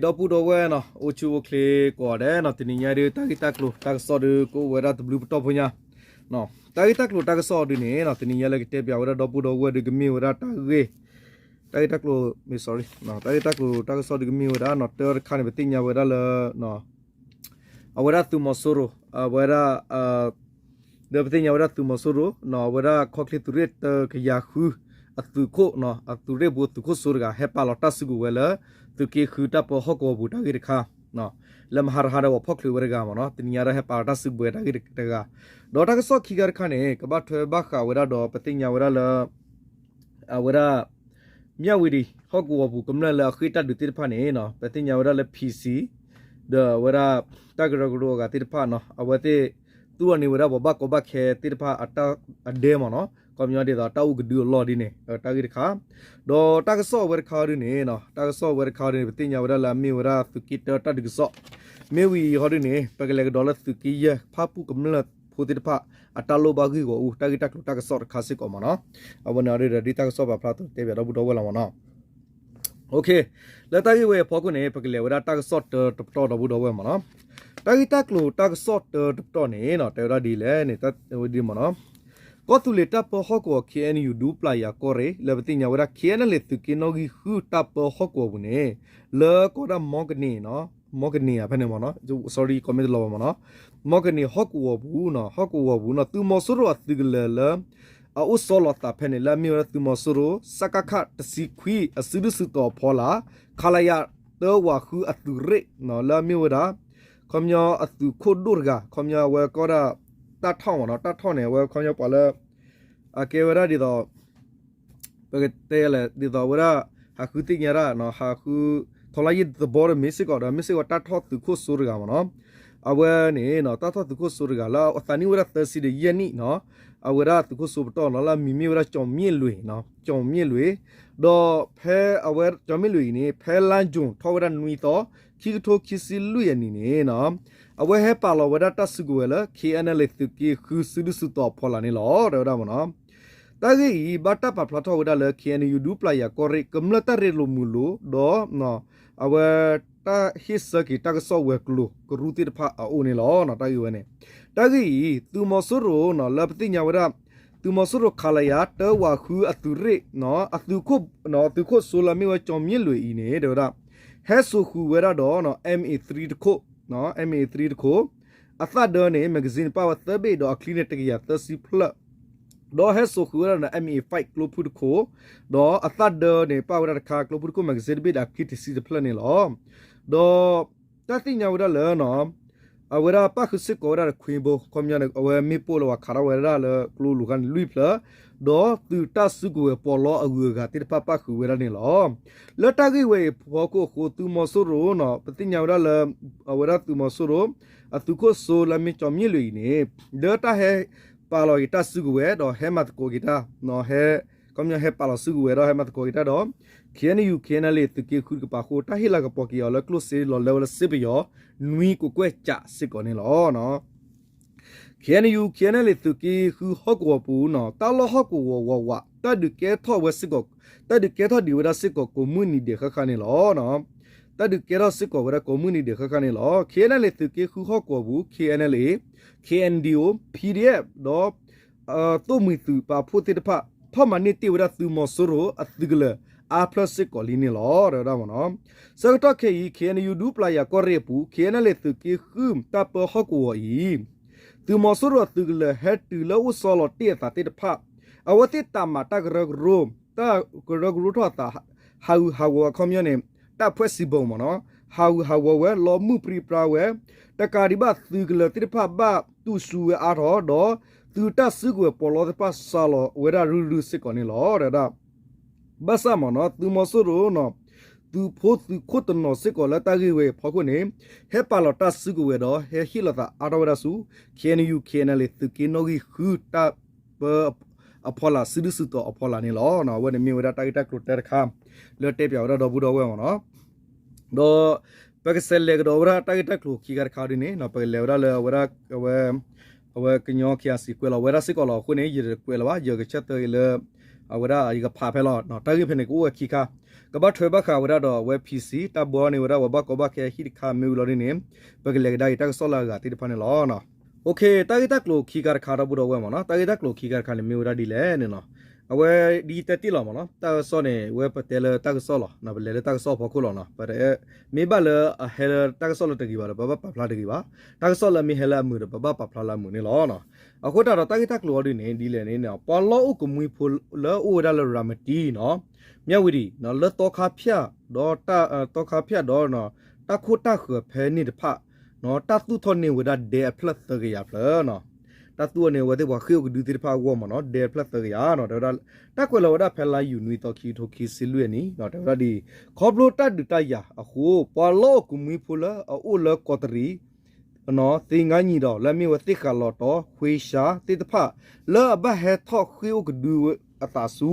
ဒီပုၢ်ဒီဝဲၢ်နီၤ အိၣ်ဆူၣ်အိၣ်ချ့ကိးဂၤဒဲးနီၤ, တနံၤညါဒုး တၢ်ဂ့ၢ်တၢ်ကျိၤတၢ်ကစီၣ်ဒုး ကအိၣ်ဝဲဒၣ်တဘျုးပတီၢ်ဖိညါ, တၢ်ဂ့ၢ်တၢ်ကျိၤတၢ်ကစီၣ်ဒုးန့ၣ်နီၤ တနံၤညါလၢကတဲပၠးဝဲဒၣ်ဒီပုၢ်ဒီဝဲၢ်ဒုးကမ့ၢ်ဝဲဒၣ်တၢ်ဂ့ၢ်, တၢ်ဂ့ၢ်တၢ်ကျိၤ, မ့ၢ် sorry, တၢ်ဂ့ၢ်တၢ်ကျိၤတၢ်ကစီၣ်ဒုးကမ့ၢ်ဝဲဒၣ်နီၤ တၢတခါန့ၣ် ပသ့ၣ်ညါဝဲဒၣ်လၢ အဝဲဒၣ်သုးမီၤစိရိၤ အဝဲဒၣ် ဒီးပသ့ၣ်ညါဝဲဒၣ်သုးမီၤစိရိၤနီၤ အဝဲဒၣ်ခီၣ်ချ့သုးရ့ၣ်တကယၤဃု အသုးခိၣ်နီၤ အသုးရ့ၣ်ပူၤသုးခိၣ်စိတဂၤ ဟဲပာ်လီၤတၢ်စုကဝဲၤလၢ သုးက့ဃုတၢ်ပၢဟီၣ်ကဝီၤပူၤတၢ်ဂ့ၢ်တခါ လၢမဟါတဟါဒီးပှၤဖီၣ်ချုးဝဲတဂၤမ့ၢ်နီၤ တနံၤညါဒီးဟဲပာ်လီၤတၢ်စုကဝဲၤတၢ်ဂ့ၢ်တဂၤ, ဒီးတၢ်ကစီၣ်ခံခါတခါန့ၣ် ကဘၣ်ထွဲဘၣ်ဃးဝဲဒၣ်ဒီးပသ့ၣ်ညါဝဲဒၣ်လၢ အဝဲဒၣ် မၠၣ်ဝတံၤ ဟီၣ်ကဝီၤပူၤကမျၢၢ်လၢအဃ့ၢ်တၢ်ဒုးသ့ၣ်တဖၣ်န့ၣ်နီၤ ပသ့ၣ်ညါဝဲဒၣ်လၢ PC ဒီးအဝဲဒၣ် တၢ်ကရၢကရိအဂၤသ့ၣ်တဖၣ်နီၤ အဝဲသ့ၣ် သူၣ်ထီၣ်န့ၢ်ဝဲဒၣ်ပှၤဘၣ်ကီဘၣ်ခဲသ့ၣ်တဖၣ်အတၢ်အဒဲမ့ၢ်နီၤ ခီပညီဒ်သိးတၢ်အိၣ်ကဒုအလီၢ်ဒ်န့ၣ် တၢ်ဂ့ၢ်တခါ, ဒီးတၢ်ကစီၣ်အဝဲတခါဒ်န့ၣ်နီၤ တၢ်ကစီၣ်အဝဲတခါဒ်န့ၣ် ပသ့ၣ်ညါဝဲဒၣ်လၢအမ့ၢ်ဝဲဒၣ်သုးက့တၢတၢ်ဒုးကစီၣ်, မ့ၢ်ဝံၤအံၤဟီဒ်န့ၣ် ပကလဲၤကဒီးလၢသုးက့ယဲၢ်ဖၣ်ပူၣ်ကမျၢၢ်ဖိသ့ၣ်တဖၣ် အတၢ်လိၣ်ဘၣ်ဂ့ၢ်ဂီၢ်အူ တၢ်ဂ့ၢ်တၢ်ကျိၤတၢ်ကစီၣ်တခါစ့ၢ်ကီးမ့ၢ်နီၤ, အဝဲန့ၣ်အီၤဒ်ဒီးဒ်တၢ်ကစီၣ်ပာ်ဖျါအသိးတဲပၠးဒီပုၢ်ဒီဝဲၢ်လီၤမ့ၢ်နီၤ. လၢတၢ်ဂ့ၢ်ဝဲအံၤအဖီခိၣ်န့ၣ် ပကလဲၤဝဲဒၣ်တၢ်ကစီၣ်တၢတပတီၢ်ဒီပုၢ်ဒီဝဲၢ်မ့ၢ်နီၤ, တၢ်ဂ့ၢ်တၢ်ကျိၤတၢ်ကစီၣ်တၢတပတီၢ်န့ၣ်နီၤ တဲဝဲဒၣ်ဒ်လဲၣ်န့ၣ် တၢ်ဝဲဒ်မ့ၢ်နီၤ, ကီၢ်သူလ့ၤတၢ်ပၢဟီၣ်ကဝီၤ KNU ဒူပျၢ်ယၤကီၢ်ရ့ၣ် လၢပသ့ၣ်ညါဝဲဒၣ် KNLA သုးက့နီၣ်ဂံၢ်ဃုတၢ်ပၢဟီၣ်ကဝီၤပူၤန့ၣ် လၢကီၢ်ဒၣ်မီကန့ၣ်နီၤ မီကန့ၣ်ဧါဖဲန့ၣ်မ့ၢ်နီၤ sorry ကီၢ်မ့ၢ်တလီၤဘၣ်မ့ၢ်နီၤ, မီကန့ၣ်ဟီၣ်ကဝီၤပူၤနီၤ ဟီၣ်ကဝီၤပူၤနီၤ သုးမီၤစိရိၤအသုးကလၢၤလၢ အအိၣ်ဆီလီၤသးဖဲန့ၣ် လၢအမ့ၢ်ဝဲဒၣ်သုးမီၤစိရိၤ စကခ တဆံခွံ အစုဒုၣ်စုတီၤအဖီလာ် ခလရ တၢဝးဃုအသုးရ့ၣ်နီၤ လၢအမ့ၢ်ဝဲဒၣ် ခီပညီအသုးခိၣ်ဒိၣ်တဂၤ ခီပညီအဝဲကီၢ်ဒၣ် တၢ်ထီၣ်မ့ၢ်နီၤ တၢ်ထီၣ်န့ၣ် အဝဲခီပညီပှၤလၢ အကဲဝဲဒၣ်ဒ်သိး ပကတဲလဲၣ် ဒ်သိးအဝဲဒၣ် ဟးဃုသ့ၣ်ညါတၢ်နီၤ ဟးဃု ထီလါယ့ၢ်သဘီဒီးမ့ၢ်စ့ၢ်ကီးဒီး မ့ၢ်စ့ၢ်ကီးတၢ်ထီၣ်သုးခိၣ်စိတဂၤမ့ၢ်နီၤ, အဝဲန့ၣ်နီၤ တၢ်ထီၣ်သုးခိၣ်စိတဂၤလၢအသးနံၣ်အိၣ်ဝဲဒၣ်သၢဆံဒီးယဲၢ်နံၣ်နီၤ, အဝဲဒၣ်သုးခိၣ်စိပတီၢ်နီၤ လၢအမံၤမ့ၢ်ဝဲဒၣ် ကၠီၤမ့ၣ်လွံၢ်နီၤ ကၠီၤမ့ၣ်လွံၢ်, ဒီးဖဲအဝဲကၠီၤမ့ၣ်လွံၢ်အံၤန့ၣ် ဖဲလါယူၤထီၣ်ဝဲဒၣ်နွံသီ ခံကထိခံဆံလွံၢ်အနံၣ်န့ၣ်နီၤ အဝဲဟဲပာ်လီၤဝဲဒၣ်တၢ်စုကဝဲၤလၢ KNLA သုးက့ဃုစုဒုၣ်စုတီၤအဖီလာ်န့ၣ်လီၤ တဲဝဲဒၣ်မ့ၢ်နီၤ. တၢ်ဂ့ၢ်အံၤ ဘၣ်တၢ်ပာ်ဖျါထီၣ်ဝဲဒၣ်လၢ KNU ဒူပျၢ်ယၤကီၢ်ရ့ၣ် ကမျၢၢ်တၢ်ရ့လိာ်မုာ်လိာ် ဒီး အဝဲ တၢ်ဟ့ၣ်ဆၢက့ၤတၢ်ကစီၣ်ဝဲၤကျိၤကရူၢ်သ့ၣ်တဖၣ်အအိၣ်န့ၣ်လီၤ. တၢ်ဂ့ၢ်ဝဲန့ၣ် တၢ်ဂ့ၢ်အံၤ သုးမီၤစိရိၤနီၤ လၢပသ့ၣ်ညါဝဲဒၣ် သုးမီၤစိရိၤ ခလရ တၢဝးဃုအသုးရ့ၣ် အသုးခိၣ် သုးခိၣ်စိလၢအမ့ၢ်ဝဲကၠီၤမ့ၣ်လွံၢ်အံၤန့ၣ် တဲဝဲဒၣ် ဟဲစိာ်ဃုာ်ဝဲဒၣ်ဒီး MA three တခိၣ် MA three တခိၣ် အသၣ်ဒၢန့ၣ် magazine န့ၣ် ပာ်ဝဲသၢဘ့ၣ် ဒီးအချံန့ၣ် တကယၤသၢဆံဖျၢၣ် ဒီးဟဲစိာ်ဃုာ်ဝဲဒၣ်ဒီး MA five ကျိဖုၣ်တခိၣ် ဒီးအသၣ်ဒၢန့ၣ် ပာ်ဝဲဒၣ်တခါ ကျိဖုၣ်တခိၣ် magazine တဘ့ၣ်ဒီး အချံတဆံတဖျၢၣ်န့ၣ်လီၤ. ဒီးတၢ်သ့ၣ်ညါဝဲဒၣ်လၢ အဝဲဒၣ်ပၣ်ဃုာ်စ့ၢ်ကီးဝဲဒၣ်ဒီး ခွ့ဘိ ခီပညီန့ၣ် အဝဲမ့ၣ်ပိၢ်လၢပှၤခးထီၣ်ဝဲဒၣ်လၢကျိလိၤခါန့ၣ် လွံၢ်ဖျၢၣ် ဒီးသုးတၢ်စုကဝဲၤပီးလီအဂုၤအဂၤသ့ၣ်တဖၣ်ပၣ်ဃုာ်ဝဲဒၣ်န့ၣ်လီၤ. လၢတၢ်ဂ့ၢ်ဝဲအံၤအဖီခိၣ်အဃိ သုးမီၤစိရိၤနီၤ ပသ့ၣ်ညါဝဲဒၣ်လၢ အဝဲဒၣ်သုးမီၤစိရိၤ အသုးခိၣ်စိလၢမ့ၢ်ကၠီၤမ့ၣ်လွံၢ်အံၤန့ၣ် လၢတၢ်ဟဲပာ်လီၤက့ၤတၢ်စုကဝဲၤဒီးဟဲမၤသကိးက့ၤတၢ် ဟဲ ခီပညီဟဲပာ်လီၤစုကဝဲၤဒီးဟဲမၤသကိးက့ၤတၢ်ဒီး KNU KNLA သုးက့ဃုတကပၤအဃိ တၢ်ဟ့ၣ်လၤကပီၤက့ၤအီၤလၢကျိၣ်စ့လီၤလၢဝဲလၢစ့ပယီၤ နွံကကွဲၢ်ကးစ့ၢ်ကီးန့ၣ်လီၤ. KNU KNLA သုးက့ဃုဟီၣ်ကဝီၤပူၤနီၤ တၢ်လီၢ်ဟီၣ်ကဝီၤဝးဝး တၢ်ဒုးကဲထီၣ်ဝဲစ့ၢ်ကီး တၢ်ဒုးကဲထီၣ်ဒံးဝဲဒၣ်စ့ၢ်ကီးကိးမုၢ်နံၤဒဲးဃၣ်ဃၣ်န့ၣ်လီၤ. တၢ်ဒုးကဲထီၣ်စ့ၢ်ကီးဝဲဒၣ်ကိးမုၢ်နံၤဒဲးဃၣ်ဃၣ်န့ၣ်လီၤ. KNLA သုးက့ဃုဟီၣ်ကဝီၤပူၤ KNLA KNDO PDF ဒီး သိၣ်မှံၤသုးပာ်ဖှိၣ်သ့ၣ်တဖၣ် ထီၣ်မၤန့ၢ်တ့ၢ်ဝဲဒၣ်သုးမီၤစိရိၤအသုးကလၢၤအါဖျၢၣ်စ့ၢ်ကီးလံန့ၣ်လီၤ တဲဝဲဒၣ်မ့ၢ်နီၤ. ဆၢကတီၢ်ခဲအံၤ KNU ဒူပျၤယၤကီၢ်ရ့ၣ်အပူၤ KNLA သုးက့ဃုတၢ်ပၢဟီၣ်ကဝီၤအံၤ သုးမီၤစိရိၤအသုးကလၢၤဟဲတုၤလၢအိၣ်ဆီလီၤတ့ၢ်အသးသ့ၣ်တဖၣ် အဝဲသ့ၣ်တၢ်မၤတၢ်ကရၢကရိ တၢ်ကရၢကရိထီၣ်အသး ဟးဂူာ်ဟးဂီၤဝဲခီပညီန့ၣ် တၢ်ဖှဲးစံးဘၢမ့ၢ်နီၤ ဟးဂူာ်ဟးဂီၤဝဲ လီၤမုၢ်ပြံပြါဝဲ တကးဒံးဘၣ်သုးကလၢၤသ့ၣ်တဖၣ်ဘၣ်တူၢ်စူဝဲအါထီၣ်ဒီး သုးတၢ်စုကဝဲၤပီးလီသ့ၣ်တဖၣ်စှၤလီၤဝဲဒၣ်ရုၢ်ရုၢ်စ့ၢ်ကီးန့ၣ်လီၤ တဲဝဲဒၣ် ဘၣ်ဆၣ်မ့ၢ်နီၤ သုးမီၤစိရိၤနီၤ သုးဖိသုးခိၣ်တနီၤစ့ၢ်ကီးလၢတၢ်ဂ့ၢ်ဝဲအံၤအဖီခိၣ်န့ၣ် ဟဲပာ်လီၤတၢ်စုကဝဲၤဒီး ဟဲဟ့ၣ်လီၤသးအါထီၣ်ဝဲဒၣ်ဆူ KNU KNLA သုးက့နီၣ်ဂံၢ်ဃုတၢ်ပၢ အဖီလာ် စုဒုၣ်စုတီၤအဖီလာ်န့ၣ်လီၤ. အဝဲန့ၣ်မ့ၢ်ဝဲဒၣ်တၢ်ဂ့ၢ်တၢ်ကျိၤတၢတခါ လၢတဲပၠးဝဲဒၣ်ဒီပုၢ်ဒီဝဲၢ်မ့ၢ်နီၤ. ဒီး ပကဆဲးလဲၤကဒီးဝဲဒၣ်တၢ်ဂ့ၢ်တၢ်ကျိၤခံခါတခါဒ်န့ၣ် ပကလဲၤဝဲဒၣ်လၢအဝဲဒၣ် အဝဲ အဝဲကညီ KIC ကွဲးလီၤဝဲဒၣ်စ့ၢ်ကီးလီၤ. အဃိန့ၣ် ယတကွဲးလီၤဘၣ် ယကဆၢထၢၣ်အံၤလၢ အဝဲဒၣ်ယကဖးဖဲလီၤ တၢ်ဂ့ၢ်ဖဲန့ၣ် ကအိၣ်ဝဲခံခါ, ကဘၣ်ထွဲဘၣ်ဃးဝဲဒၣ်ဒီးအဝဲ PC တၢ်ဘှီန့ၢ်ဝဲဒၣ်ပှၤဘၣ်ကီဘၣ်ခဲဟံၣ်တခါမ့ၢ်ဝံၤလီၤဒ်န့ၣ် ပကလဲၤကဒါက့ၤတၢ်ကစီၣ်လၢအဂၤသ့ၣ်တဖၣ်န့ၣ်လီၤ. OK, တၢ်ဂ့ၢ်တၢ်ကျိၤခံခါတခါ ဒီပုၢ်ဒီဝဲၢ်မ့ၢ်နီၤ, တၢ်ဂ့ၢ်တၢ်ကျိၤခံခါတခါန့ၣ် မ့ၢ်ဝဲဒၣ်ဒ်လဲၣ်န့ၣ်နီၤ, အဝဲဒ်တဲတ့ၢ်လီၤမ့ၢ်နီၤ, တၢ်ကစီၣ်န့ၣ် ဝဲပတဲလၢတၢ်ကစီၣ်လီၤ, ပလဲၤလၢတၢ်ကစီၣ်အဖီခိၣ်လီၤနီၤ, ပ မ့ၢ်ဘၣ်လၢအဟဲလၢတၢ်ကစီၣ်လၢတဂ့ၤဘၣ်ဒီး ပဘၣ်ပာ်ဖျါတဂ့ၤဘၣ်, တၢ်ကစီၣ်လၢမ့ၢ်ဟဲလၢအမုာ်ဒီး ပဘၣ်ပာ်ဖျါလၢအမုာ်န့ၣ်လီၤ. အဃိသတးဒီးတၢ်ဂ့ၢ်တၢ်ကျိၤအီၤဒ်န့ၣ် ဒ်လဲၣ်န့ၣ် ပှၤလီၢ်အိၣ်ကမှံဖိလၢအိၣ်ဝဲဒၣ်လၢရၤမတံနီၤ, မၠၣ်ဝတံၤ လၢသီခါဖၠၣ်ဒီး သီခါဖၠၣ်ဒီး တၢ်ခိၣ်တၢ်ဃၢၤဖဲန့ၣ်တဖၣ် တၢ်သူၣ်ထီၣ်န့ၢ်ဝဲဒၣ်ဒဲအဖျၢၣ်သၢကယၤဖျၢၣ်နီၤ, တၢ်သူၣ်ထီၣ်န့ၢ်အဝဲသ့ၣ်ပှၤဃ့ၢ်အိၣ်ကဒုသ့ၣ်တဖၣ်အဂီၢ်မ့ၢ်နီၤ, ဒဲအဖျၢၣ်သၢကယၤနီၤ, တဲဝဲဒၣ် တၢ်ကွဲးလီၤဝဲဒၣ်ဖဲလါယူၤနွံသီ ခံကထိခံဆံလွံၢ်အနံၣ်နီၤ, တဲဝဲဒၣ်ဒ် ခီဖျိတၢ်ဒုးတၢ်ယၤအဃိ ပှၤလီၢ်အိၣ်ကမှံဖိလၢအအိၣ်လၢကီးတရံး သ့ၣ်ငါနံၤဒီး လၢအမ့ၢ်ဝဲသ့ၣ်ဃးလီၤတီၤ ဃ့ရှါသ့ၣ်တဖၣ် လၢအဘၣ်ဟဲထီၣ်ဃ့ၢ်အိၣ်ကဒုအသးဆူ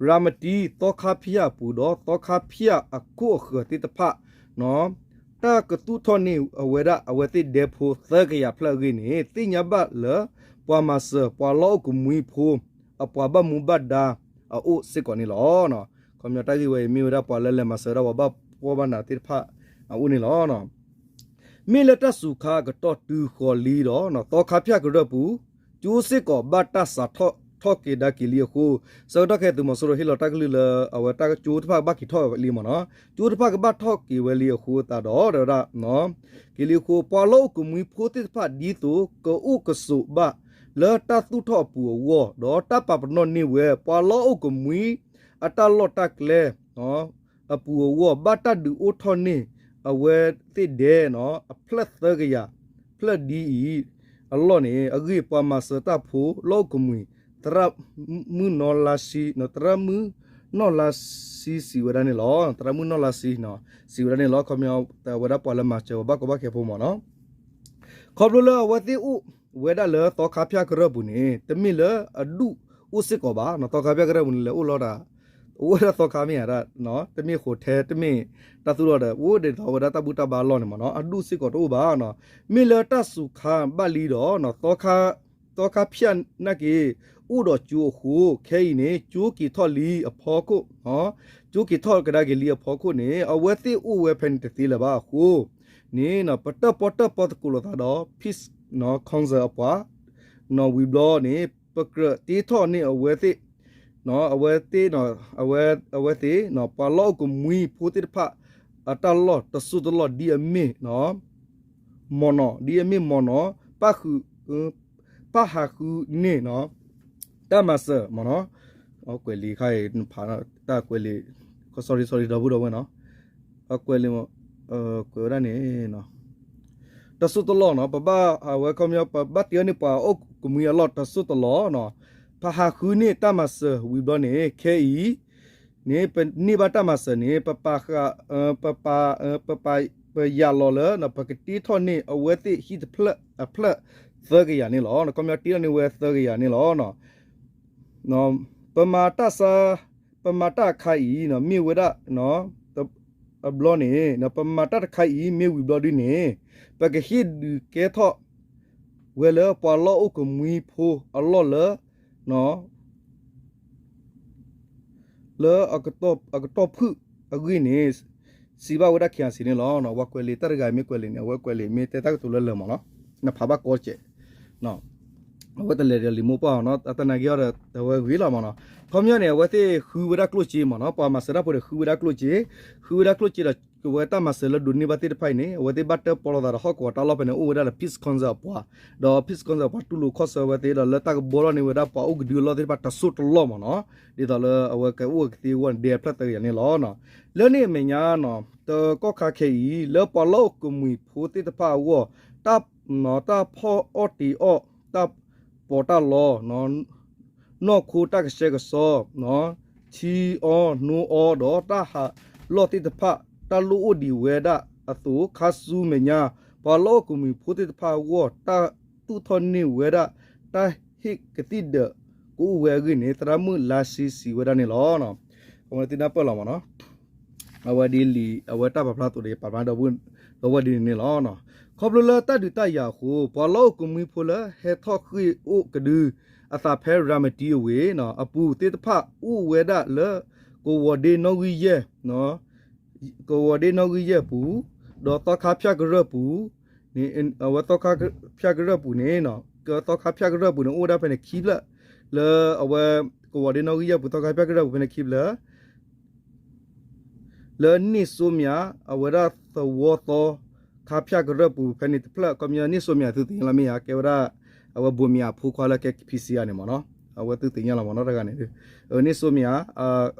ရၤမတံ သီခါဖၠၣ်အပူၤဒီး သီခါဖၠၣ်အခိၣ်အဃၢၤသ့ၣ်တဖၣ် တၢ်ကသူၣ်ထီၣ်န့ၢ်အဝဲဒၣ်အဝဲသ့ၣ်ဒဲဖိသၢကယၤဖျၢၣ်အဂ့ၢ်န့ၣ် သ့ၣ်ညါဘၣ်လၢ ပှၤမၤစၢၤပှၤလီၢ်အိၣ်ကမှံဖိ အပှၤဘၣ်မူဘၣ်ဒါအအိၣ်စ့ၢ်ကီးန့ၣ်လီၤ. ခီပညီတၢ်ဂ့ၢ်ဝဲအံၤ မ့ၢ်ဝဲဒၣ်ပှၤလၢလဲၤမၤစၢၤဝဲဒၣ်ပှၤဘၣ်ပှီၢ်ဘၣ်နးသ့ၣ်တဖၣ်အအိၣ်န့ၣ်လီၤ. မ့ၢ်လၢတၢ်စူၤခါအကတီၢ်တုၤဃီၤလံဒီး သီခါဖၠၣ်ကရၢၢ်ပူၤ ကၠိစ့ၢ်ကီးဘၣ်တၢ်စးထီၣ်ထီၣ်က့ၤဒါက့ၤလံအဃိ ဆၢကတီၢ်ခဲအံၤသုးမီၤစိရိၤဟ့ၣ်လီၤတၢ်ကလုၢ်လၢ အဝဲတၢ်ကၠိတဖၣ်ကဘၣ်က့ၤထီၣ်ဝဲလံမ့ၢ်နီၤ, ကၠိတဖၣ်ကဘၣ်ထီၣ်က့ၤဝဲလံအဃိသတးဒီး တဲဝဲဒၣ် က့ၤလံအဃိ ပှၤလီၢ်အိၣ်ကမှံဖိသ့ၣ်တဖၣ်ဒ်သိး ကအိၣ်ကဆိးဘၣ်လၢတၢ်သူၣ်ထီၣ်အပူၤအဂီၢ် ဒီးတၢ်ပာ်ပနီၣ်န့ၢ်ဝဲ ပှၤလီၢ်အိၣ်ကမှံအတၢ်လီၢ်တၢ်ကျဲ အပူၤအဂီၢ် ဘၣ်တၢ်ဒုးအိၣ်ထီၣ်န့ၢ်အဝဲသ့ၣ်ဒဲနီၤ အဖျၢၣ်သၢကယၤ ဖျၢၣ်ဒ်အံၤအလီၢ်န့ၣ် အဂ့ၢ်ပှၤမၤစၢၤတၢ်ဖိလီၢ်အိၣ်ကမှံ သရၣ်မုၣ်နီၢ်လါဆံ သရၣ်မုၣ်နီၢ်လါဆံစံးဝဲဒၣ်န့ၣ်လီၤ. သရၣ်မုၣ်နီၢ်လါဆံ စံးဝဲဒၣ်န့ၣ်လီၤ. ခီပညီ ဝဲဒၣ်ပှၤလၢမၤစၢၤပှၤဘၣ်ကီဘၣ်ခဲဖိမ့ၢ်နီၤ ခီဖျိလၢအဝဲသ့ၣ်အိၣ်ဝဲဒၣ်လၢသီခါဖၠၣ်ကရၢၢ်ပူၤန့ၣ် တမ့ၢ်လၢအဒူၣ်အိၣ်စ့ၢ်ကီးဘၣ်နီၤ, သီခါဖၠၣ်ကရၢၢ်ပူၤန့ၣ် လဲၤအိၣ်လီၤတၢ် အိၣ်ဝဲဒၣ်သီခါမ့ၢ်ဧါ, တမ့ၢ် hotel တမ့ၢ်တၢ်သူၣ်လီၤဒီး အိၣ်ဒ်သိးဝဲဒၣ်တၢ်ဘူၣ်တၢ်ဘါအလီၢ်န့ၣ်မ့ၢ်နီၤ, အဒူၣ်စ့ၢ်ကီးတအိၣ်ဘၣ်နီၤ. မ့ၢ်လၢတၢ်စူၤခါဘၣ်လံဒီး သီခါဖၠၣ်နာ်က့ အိၣ်ဒီးကၠိအဃိ ခဲအံၤန့ၣ် ကၠိက့ၤထီၣ်လံအဖီခိၣ် ကၠိက့ၤထီၣ်ကဒါက့ၤလံအဖီခိၣ်န့ၣ် အဝဲသ့ၣ်အိၣ်ဝဲဖဲန့ၣ်တသ့လၢၤဘၣ်အဃိန့ၣ် ပတၢၣ်ပီၣ်တၢၣ်ပီသကိးလိာ်သးဒီး Peace Council အပှၤ ဝံၤဘျီန့ၣ် ပကြၢးတ့ထီၣ်န့ၢ်အဝဲသ့ၣ် အဝဲသ့ၣ် အဝဲသ့ၣ် ပှၤလီၢ်အိၣ်ကမှံဖိသ့ၣ်တဖၣ် အတၢ်လီၢ်တစိၢ်တလီၢ်ဒ်အမ့ၢ် မ့ၢ်နီၤ ဒ်အမ့ၢ်မ့ၢ်နီၤ ပၣ်ဃုာ် ပၣ်ဟးဃုန့ၢ် တၢ်မၤစၢၤမ့ၢ်နီၤ, ကွဲးလံာ်ခါအံၤ နဖးတၢ်ကွဲးလံာ် sorry sorry ဒီပုၢ်ဒီဝဲၢ်နီၤ, အကွဲးလံာ် ကွဲးဝဲဒၣ်န့ၣ် တစိၢ်တလီၢ်နီၤ ပဘၣ်အဝဲခီပညီ ပဘၣ်တ့အီၤန့ၢ်ပှၤအိၣ်ကမှံအလီၢ်တစိၢ်တလီၢ်နီၤ, ပဟးဃုန့ၢ်တၢ်မၤစၢၤဝံၤဘျီန့ၣ် ခဲအံၤ န့ၣ် ပန့ၢ်ဘၣ်တၢ်မၤစၢၤန့ၣ် ပပာ်ဃာ် ပပာ် ပပာ် ပယာ်လီၤလၢ ပကတ့ထီၣ်န့ၢ်အဝဲသ့ၣ်ဟံၣ်တဖျၢၣ်အဖျၢၣ်သၢကယၤန့ၣ်လီၤ. ခီပညီတ့ထီၣ်န့ၢ်ဝဲသၢကယၤန့ၣ်လီၤ. ပမၤတၢ်ဆါ ပမၤတၢ်အခါအံၤ မ့ၢ်ဝဲဒၣ် အဘျီန့ၣ် ပမၤတၢ်တခါအံၤ မ့ၢ်ဝံၤဘျီဒ်န့ၣ် ပကဟ့ၣ်ဒုးကဲထီၣ်ဝဲလၢပှၤလီၢ်အိၣ်ကမှံဖိအလီၢ်လၢ လၢအကတီၢ်ဖုၣ်အဂ့ၢ်န့ၣ် စံးဘၣ်ဝဲဒၣ် ခ့ၣ်အစံး န့ၣ်လီၤ. ဝဲကွဲးလံာ်တၢ်တဂၤမ့ၢ်ကွဲးလံာ်န့ၣ် အဝဲကွဲးလံာ်မ့ၢ်တဲတၢ်ကတိၤလၢလၢာ်မ့ၢ်နီၤ, နဖးဘၣ်ကီစဲး အဝဲတလဲၤဒီးလံာ်မိၢ်ပှၢ်နီၤ, အတနာ်က့ၤအီၤဒီး အဝဲဂ့ၤလီၤမ့ၢ်နီၤ. ခီပညီန့ၣ် အဝဲသ့ၣ်ဃုဝဲဒၣ်ကျိၣ်စ့မ့ၢ်နီၤ, ပှၤမၤစၢၤတၢ်ဖိဒီးဃုဝဲဒၣ်ကျိၣ်စ့, ဃုဝဲဒၣ်ကျိၣ်စ့ဒီး ကဝဲတၢ်မၤစၢၤလၢဒိးန့ၢ်ဘၣ်သ့ၣ်တဖၣ်အံၤန့ၣ် အဝဲသ့ၣ်ဘၣ်တၢၣ်ပီၣ်လိာ်သးဒီးဟီၣ်ကဝီၤတၢ်လီၢ်ဖဲန့ၣ် အိၣ်ဝဲဒၣ်ဒီး Peace Council အပှၤ, ဒီး Peace Council အပှၤတူၢ်လိာ်ခီၣ်ဆၢဝဲသ့ၣ်ဒီး လၢတၢ်ကဘှီထီၣ်န့ၢ်ဝဲဒၣ်ပှၤအိၣ်ကဒုအလီၢ်သ့ၣ်တဖၣ်တစိၢ်တလီၢ်မ့ၢ်နီၤ, ဒ်သိးလၢအဝဲကအိၣ်ကသ့အဂီၢ်န့ၣ် ဒဲအဖျၢၣ်သၢကယၤန့ၣ်လီၤ. လၢန့ၣ်အမဲာ်ညါနီၤ တကီၢ်ခါခဲအံၤ လၢပှၤလီၢ်အိၣ်ကမှံၤဖိသ့ၣ်တဖၣ်အဂီၢ် တၢ်ဖီၣ်အီၣ်တ့ၤအီၣ် တၢ်ပီးတၢ်လီ နီၢ်ခိတၢ်ကဆှဲကဆှီ ထံအီနိအီဒီးတၢ်ဟးလီၢ်သ့ၣ်တဖၣ် တၢ်လိၣ်အိၣ်ဒံးဝဲဒၣ်အသိး ခါဆူမဲာ်ညါ ပှၤလီၢ်အိၣ်ကမှံၤဖိသ့ၣ်တဖၣ်အဂီၢ် တၢ်သူၣ်ထီၣ်န့ၢ်ဝဲဒၣ် တၢ်ဟ့ၣ်ကသံၣ်ဒၢးကအိၣ်ဝဲအဂ့ၢ်န့ၣ် သရၣ်မုၣ်လါဆံစံးဝဲဒၣ်န့ၣ်လီၤ. အဝဲသ့ၣ်နၢ်ပၢၢ်လီၤမ့ၢ်နီၤ. အဝဲဒ်လံာ် အဝဲတၢ်ပာ်ဖျါအသိးဒီး ယပာ်ဖျါဒီပုၢ်ဒီဝဲၢ်ဒ်န့ၣ်န့ၣ်လီၤ. ခီဖျိလၢတၢ်ဒုးတၢ်ယၤအဃိ ပှၤလီၢ်အိၣ်ကမှံၤဖိလၢဟဲထီၣ်ဃ့ၢ်အိၣ်ကဒု အသးဖဲရၤမတံအဝ့ၢ်အပူၤသ့ၣ်တဖၣ်အိၣ်ဝဲဒၣ်လၢ ကဝီၤဒ့နီၣ်ဂံၢ်ယဲၢ် ကဝီၤဒ့နီၣ်ဂံၢ်ယဲၢ်ပူၤ, ဒီးသီခါဖၠၣ်ကရၢၢ်ပူၤ, အဝဲသီခါဖၠၣ်ကရၢၢ်ပူၤန့ၣ်, သီခါဖၠၣ်ကရၢၢ်ပူၤန့ၣ် အိၣ်ဝဲဒၣ်ဖဲန့ၣ်ခံဖျၢၣ်, လၢအဝဲ ကဝီၤဒ့နီၣ်ဂံၢ်ယဲၢ်ပူၤ သီခါဖၠၣ်ကရၢၢ်ပူၤဖဲန့ၣ်ခံဖျၢၣ် လၢန့ၣ်စိမၠး အဝဲဒၣ်သဝီသီခါဖၠၣ်ကရၢၢ်ပူၤဖဲန့ၣ်တဖျၢၣ် ခီပညီန့ၣ်စိမၠးသုသ့ၣ်ညါလီၤမ့ၢ်ဧါ ကဲဝဲဒၣ် အဝဲဘိးမံၤအဖိခွါလၢကဲ ပီၣ်စံၣ် အန့ၣ်မ့ၢ်နီၤ အဝဲသုသ့ၣ်ညါလီၤမ့ၢ်နီၤ တဂၤန့ၣ် န့ၣ်စိမၠး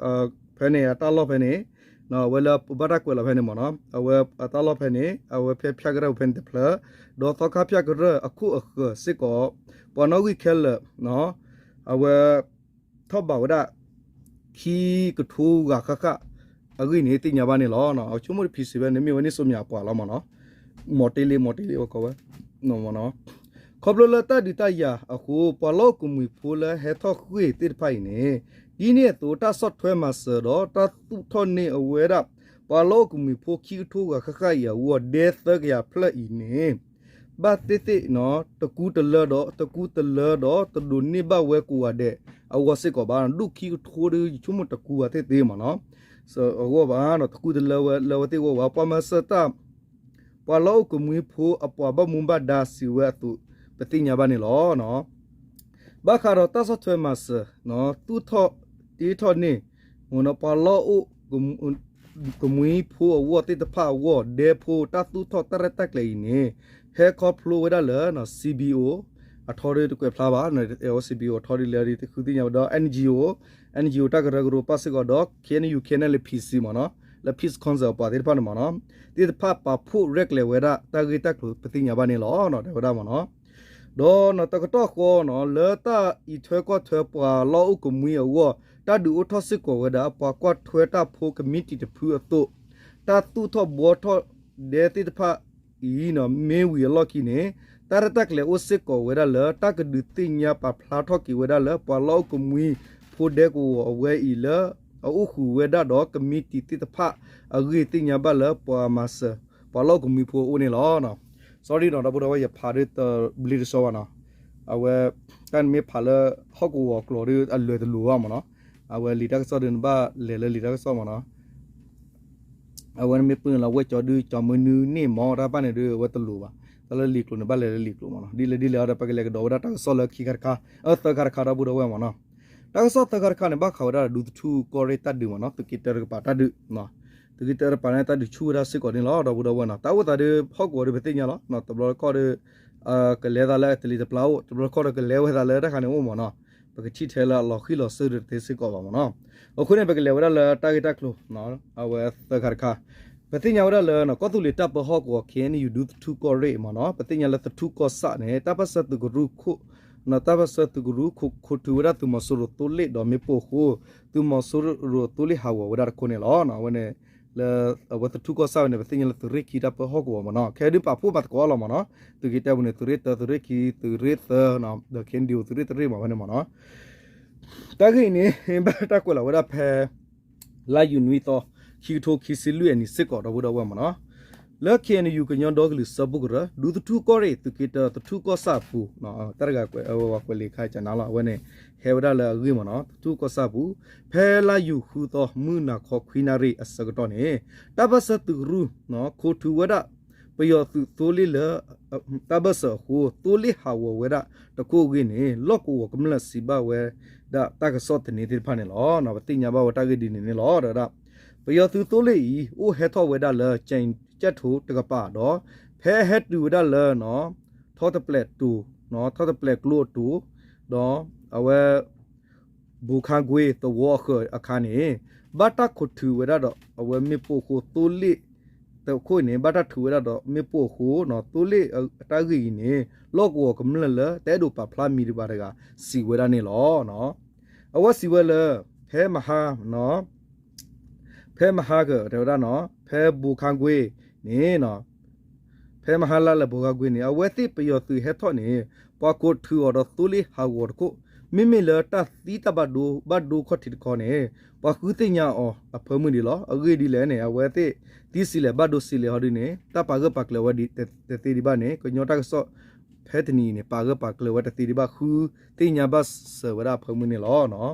ဖဲန့ၣ်အတၢ်လီၢ်ဖဲန့ၣ် အဝဲလၢပဘၣ်တၢ်ကွဲးလီၤဖဲန့ၣ်မ့ၢ်နီၤ အဝဲအတၢ်လီၢ်ဖဲန့ၣ် အဝဲဖဲဖၠၣ်ကရၢၢ်ပူၤဖဲန့ၣ်တဖျၢၣ် ဒီးသီခါဖၠၣ်ကရၢၢ်အခိၣ်အဃၢၤစ့ၢ်ကီး ပှၤနီၣ်ဂံၢ်ခဲလၢာ် အဝဲ ထီၣ်ဘးဝဲဒၣ် ခံကထိဂၤဃၣ်ဃၣ် အဂ့ၢ်န့ၣ်သ့ၣ်ညါဘၣ်န့ၣ်လီၤ. အဆိကမိၣ်တ ပီၣ်စံၣ် ဖဲန့ၣ်မ့ၢ်ဝဲန့ၣ်စိမၠးအပှၤလီၤမ့ၢ်နီၤ မီၤတ့လ့ မီၤတ့လ့ဝဲကိးဝဲ ခီဖျိလၢတၢ်ဒုးတၢ်ယၤအဃိ ပှၤလီၢ်အိၣ်ကမှံၤဖိလၢဟဲထီၣ်ဃ့ၢ်သ့ၣ်တဖၣ်အံၤန့ၣ် ဒ်န့ၣ်အသိးတၢ်ဆီၣ်ထွဲမၤစၢၤဒီးတၢ်သူၣ်ထီၣ်န့ၢ်အဝဲဒၣ် ပှၤလီၢ်အိၣ်ကမှံၤဖိခံကထိဂၤဃၣ်ဃၣ်အံၤအဂီၢ် ဒဲသၢကယၤဖျၢၣ်အံၤန့ၣ် ဘၣ်သ့ၣ်သ့ၣ် တကူတလၢဒီး တကူတလၢဒီးတဒိးန့ၢ်ဘၣ်ဝဲကိးဂၤဒဲးအဂီၢ်စ့ၢ်ကီးဘၣ် ဒူၣ်ခံကထိဒီး ယဆိကမိၣ်တကူဂၤသ့ၣ်သ့ၣ်မ့ၢ်နီၤ အဂီၢ်ဘၣ် တကူတလၢဝဲလၢအဝဲသ့ၣ်အဂီၢ်ဘၣ် ပှၤမၤစၢၤတၢ် ပှၤလီၢ်အိၣ်ကမှံၤဖိအပှၤဘၣ်မူဘၣ်ဒါစံးဝဲအသိး ပသ့ၣ်ညါဘၣ်န့ၣ်လီၤ. ဘၣ်ဃးဒီးတၢ်ဆီၣ်ထွဲမၤစၢၤ သူၣ်ထီၣ်တ့ထီၣ်န့ၢ် ပှၤလီၢ်အိၣ် ကမှံၤဖိအဂီၢ်သ့ၣ်တဖၣ်အဂီၢ် ဒဲဖိတၢ်သူၣ်ထီၣ်တၢ်ရဲၣ်တၢ်ကျဲၤအံၤန့ၣ် ဟဲခီဖျိဝဲဒၣ်လၢ စံဘံၣ်အိၣ် အထီဒီးတကွဲးဖျါဘၣ် စံဘံၣ်အိၣ်အထီဒီးလဲၤဒီးတဃုသ့ၣ်ညါဘၣ်ဒီး NGO NGO တၢ်ကရၢကရိပၣ်စ့ၢ်ကီးဒီး KNU KNLA PC မ့ၢ်နီၤ လၢ Peace Council အပှၤသ့ၣ်တဖၣ်န့ၣ်မ့ၢ်နီၤ သ့ၣ်တဖၣ်ပာ်ဖှိၣ်ရဲၣ်ကျဲၤဝဲဒၣ်တၢ်ဂ့ၢ်တၢ်ကျိၤပသ့ၣ်ညါဘၣ်န့ၣ်လီၤ တဲဝဲဒၣ်မ့ၢ်နီၤ ဒီးတကတီၢ်ဃီနီၤ လၢတၢ်အံးထွဲကွၢ်ထွဲပှၤလီၢ်အိၣ်ကမှံၤအဂီၢ် တၢ်ဒုးအိၣ်ထီၣ်စ့ၢ်ကီးဝဲဒၣ် ပှၤကွၢ်ထွဲတၢ်ဖိကမံးတံာ်တဖုအသိး တၢ်သူၣ်ထီၣ်ဘှီထီၣ်ဒဲသ့ၣ်တဖၣ်အံၤ မ့ၢ်ဝံၤအလီၢ်ခံန့ၣ် တၢ်ရဲၣ်တၢ်ကျဲၤအိၣ်စ့ၢ်ကီးဝဲဒၣ်လၢ တၢ်ကဒုးသ့ၣ်ညါပာ်ဖျါထီၣ်က့ၤဝဲဒၣ်လၢ ပှၤလီၢ်အိၣ်ကမှံၤဖိဒဲကဝီၤအဝဲအံၤလၢ အအိၣ်ဃုာ်ဝဲဒၣ်ဒီးကမံးတံာ်သ့ၣ်တဖၣ်အဂ့ၢ်သ့ၣ်ညါဘၣ်လၢပှၤမၤစၢၤ ပှၤလီၢ်အိၣ်ကမှံၤဖိအအိၣ်န့ၣ်လီၤ. Sorry နီၤ ဒီပုၢ်ဒီဝဲၢ် ယဖးဒ်တဘျ့တဆှီဘၣ်နီၤ အဝဲ တၢ်နမ့ၢ်ဖးလၢဟီၣ်ကဝီၤကျိာ်ဒီးအလွဲၢ်တလိၤဘၣ်မ့ၢ်နီၤ အဝဲလံာ်တၢ်ကစီၣ်ဒီးနဘၣ်လဲၤလၢလံာ်တၢ်ကစီၣ်မ့ၢ်နီၤ အဝဲနမ့ၢ်ပှ့ၤလီၤဝဲၢ်ကၠီဒုး ကၠီမနုၤန့ၣ်မ့ၢ် တၢ်တဖၣ်န့ၣ်ဒီးအဝဲတလိၤဘၣ် တၢ်လၢလံာ်ကျိာ်န့ၣ် ဘၣ်လဲၤလၢလံာ်ကျိာ်မ့ၢ်နီၤ ဒ်လဲၣ်ဒ်လဲၣ်အံၤဒီး ပကလဲၤကဒီးဝဲဒၣ်တၢ်ကစီၣ်လၢခံခါတခါ အသၢခါတခါ ဒီပုၢ်ဒီဝဲၢ်မ့ၢ်နီၤ တၢ်ကစီၣ်သၢခါတခါန့ၣ် ဘၣ်ဃးဝဲဒၣ်ဒူသထူကီၢ်ရ့ၣ်တၢ်ဒုးမ့ၢ်နီၤ သုးက့တၢတကပၤတၢ်ဒုး သုးက့တၢတကပၤန့ၣ် တၢ်ဒုးဆူၣ်ဝဲဒၣ်စ့ၢ်ကီးန့ၣ်လီၤ ဒီပုၢ်ဒီဝဲၢ်နီၤ တၢ်အိၣ်သးဒီးဟီၣ်ကဝီၤဒီးပသ့ၣ်ညါလီၤ တဘျီတခီၣ်ဒီး ကလဲၤသးလၢအတလံၤတပျၢ်အိၣ် တဘျီတခီၣ်ဒီးကလဲၤဝဲသးလၢတၢ်ခါန့ၣ်အိၣ်မ့ၢ်နီၤ ပကထံၣ်ထဲလၢအလီၤဃံလီၤစ့ၢ်ကီးတသ့စ့ၢ်ကီးဘၣ်မ့ၢ်နီၤ အဃိန့ၣ် ပကလဲၤဝဲဒၣ်လၢတၢ်ဂ့ၢ်တၢ်ကျိၤ အဝဲသၢခါတခါ ပသ့ၣ်ညါဝဲဒၣ်လၢ ကီၢ်သူလ့ၤတၢ်ပၢဟီၣ်ကဝီၤ KNU ဒူသထူကီၢ်ရ့ၣ်မ့ၢ်နီၤ ပသ့ၣ်ညါလၢသထူကီၢ်ဆၣ်န့ၣ် တၢ်ပၢၢ်ဆၢသုးကရူၢ်ခိၣ် တၢ်ပၢၢ်ဆၢသုးကရူၢ်ခိၣ် ခိးထုးဝဲဒၣ်သုးမီၤစိရိၤသိလ့ၣ်ဒီးမ့ၣ်ပိၢ်အဃိ သုးမီၤစိရိၤသိလ့ၣ်ဟးဂီၤဝဲဒၣ်တခိၣ်န့ၣ်လီၤ. အဝဲန့ၣ် လၢ အဝဲသထူကီၢ်ဆၣ်ဝဲန့ၣ် ပသ့ၣ်ညါလၢသုးရ့ၣ်ခံတၢ်ပၢဟီၣ်ကဝီၤမ့ၢ်နီၤ ခဲဒုးပာ်ဖှိၣ်မၤသကိးအီၤလီၤမ့ၢ်နီၤ သုးက့တၢပူၤန့ၣ် သုးရ့ၣ်တၢ သုးရ့ၣ်ခံ သုးရ့ၣ်သၢ ဒီး KNDO သုးရ့ၣ်တရ့ၣ်မ့ၢ်ဝဲန့ၣ်မ့ၢ်နီၤ တၢ်ဂ့ၢ်အံၤန့ၣ် ဘၣ်တၢ်ကွဲးလီၤဝဲဒၣ်ဖဲ လါယူၤနွံသီ ခံကထိခံဆံလွံၢ်အနံၤစ့ၢ်ကီး ဒီပုၢ်ဒီဝဲၢ်မ့ၢ်နီၤ လၢ KNU ကညီဒီကလုာ်စၢဖှိၣ်ကရၢ ဒူသထူကီၢ်ရ့ၣ် သုးက့တၢ သထူကီၢ်ဆၣ်အပူၤ တၢ်တဂၤကွဲး အဝဲကွဲးလံာ်ခါကနၤလီၤ အဝဲန့ၣ် ဟဲဝဲဒၣ်လၢအဂ့ၢ်မ့ၢ်နီၤ သထူကီၢ်ဆၣ်အပူၤ ဖဲလါယူၤဃုသီ မုၢ်နၤခီခွံနၣ်ရံၣ်အဆၢကတီၢ်န့ၣ် တၢ်ပၢၢ်ဆၢသုးကရူၢ် ခိးထုးဝဲဒၣ် ပယီၤသုးသိလ့ၣ်လၢ တၢ်ဘၢၣ်စၢၤအဃိ သိလ့ၣ်ဟးဂီၤဝဲဒၣ်တခိၣ်အဂ့ၢ်န့ၣ် လီၢ်ကဝီၤကမျၢၢ်စံးဘၣ်ဝဲဒၣ်တၢ်ကစီၣ်သန့သ့ၣ်တဖၣ်န့ၣ်လီၤ. ပသ့ၣ်ညါဘၣ်ဝဲတၢ်ဂ့ၢ်ဒ်န့ၣ်န့ၣ်လီၤ ဒီး ပယီၤသုးသိလ့ၣ်အံၤ အိၣ်ဟဲထီၣ်ဝဲဒၣ်လၢ ကၠဲးထိတကပၤဒီး ဖဲဟဲတုၤဝဲဒၣ်လၢ ထီတပျဲၢ်တိၤ ထီတပျဲၢ်ကျိအတိၤ ဒီးအဝဲ ဘူခါကွ့သဝီအဃၢၤအခါန့ၣ် ဘၣ်တၢ်ခိးထုးဝဲဒၣ်ဒီးအဝဲမ့ၣ်ပိၢ်အဃိ သိလ့ၣ်တခိၣ်အံၤန့ၣ် ဘၣ်တၢ်ထုးဝဲဒၣ်ဒီးမ့ၣ်ပိၢ်အဃိ သိလ့ၣ်တၢ်ဂ့ၢ်အံၤန့ၣ် လီၢ်ကဝီၤကမျၢၢ်လၢတအဲၣ်ဒိးပာ်ဖျါမံၤတဘၣ်တဂၤ စံးဝဲဒၣ်န့ၣ်လီၤ. အဝဲစံးဝဲလၢ ဖဲမဟါ ဖဲမဟါကတဲဝဲဒၣ်နီၤ ဖဲဘူခါကွ့န့ၣ် ဖဲမဟါလၢ်လၢဘူခါကွ့န့ၣ် အဝဲသ့ၣ်ပယီၤသုးဟဲထီၣ်န့ၣ် ပှၤခိးထုးအီၤဒီးသိလ့ၣ်ဟးဂီၤတခိၣ် မ့မ့ၢ်လၢတၢ်သံတၢ်ဘၣ်ဒိဘၣ်ဒိခီၣ်ထံးတခီန့ၣ် ပှၤဃုသ့ၣ်ညါအီၤအဖၢမုၢ်ဒံးလီၤ. အဂ့ၢ်ဒ်လဲၣ်န့ၣ် အဝဲသ့ၣ်သံစံးလဲၣ်ဘၣ်ဒိစံးလဲၣ်ဟီဒ်န့ၣ် တၢ်ပာ်ဂၢၢ်ပာ်ကျၢၤဝဲဒ်တသ့ဒံးဘၣ်န့ၣ် ကညီတၢ်ကစီၣ် ဖဲတနံၤအံၤန့ၣ် ပာ်ဂၢၢ်ပာ်ကျၢၤဝဲတသ့ဒံးဘၣ် ဃုသ့ၣ်ညါဘၣ်စၢၤဝဲဒၣ်အဖၢမုၢ်န့ၣ်လီၤ.